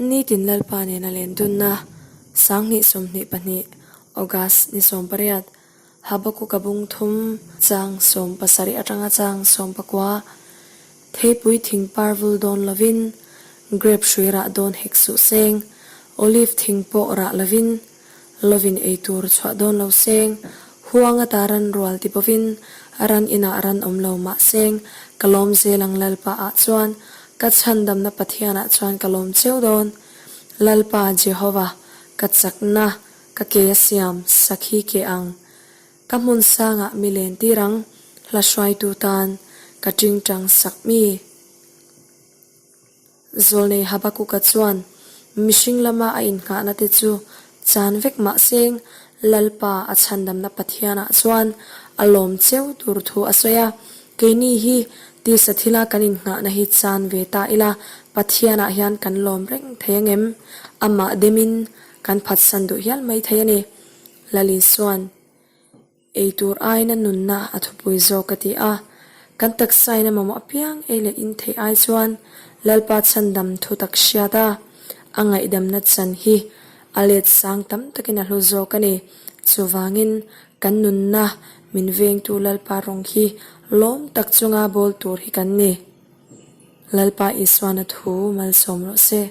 Nitin Lalpa nena len dunna 2022 August ni 18 Habakuka bung thum chang 17 atanga chang 19 Theipui thing par vul dawn lovin, Grape hrui rah dawn hek suh seng, Olive thing pawh rah lovin, Lovin ei tur chhuah dawn lo seng, Huang ata ran rual ti bawvin, Ran inah ran awm lo mah seng, Ka lawm zel ang Lalpa ah chuan, Ka chhandamna Pathian ah chuan ka lawm cheu dawn. Lalpa Jehova, ka chakna, ka ke a siam, sakhi ke ang. Ka hmun sangah mi len tir ang, hla hruaitu tan, ka tingtang sak mi. Zawlnei Habakuka chuan mihring lama a innghahna te chu chan vek mah seng Lalpa a chhandamna Pathianah chuan a lawm cheu tur thu a sawi a. Keini hi tisa thila kan innghahna hi chan ve ta ila Pathianah hian kan lawm reng thei angem? Amah demin kan phatsan duh hial mai thei a ni. Lalisuan. Ei tur aiin a nunna a thupui zawk a ti a, kan taksain a mamawh apiang ei leh in theih ai chuan Lalpa chhandam thu tak hriat a, a ngaihdamna chan hi a let sang tam takin a hlu zawk a ni. Chuvangin kan nunna min vengtu Lalpa rawng hi lawm tak chunga bawl tur hi kan ni. Lalpa Isuana thu malsawm rawh se.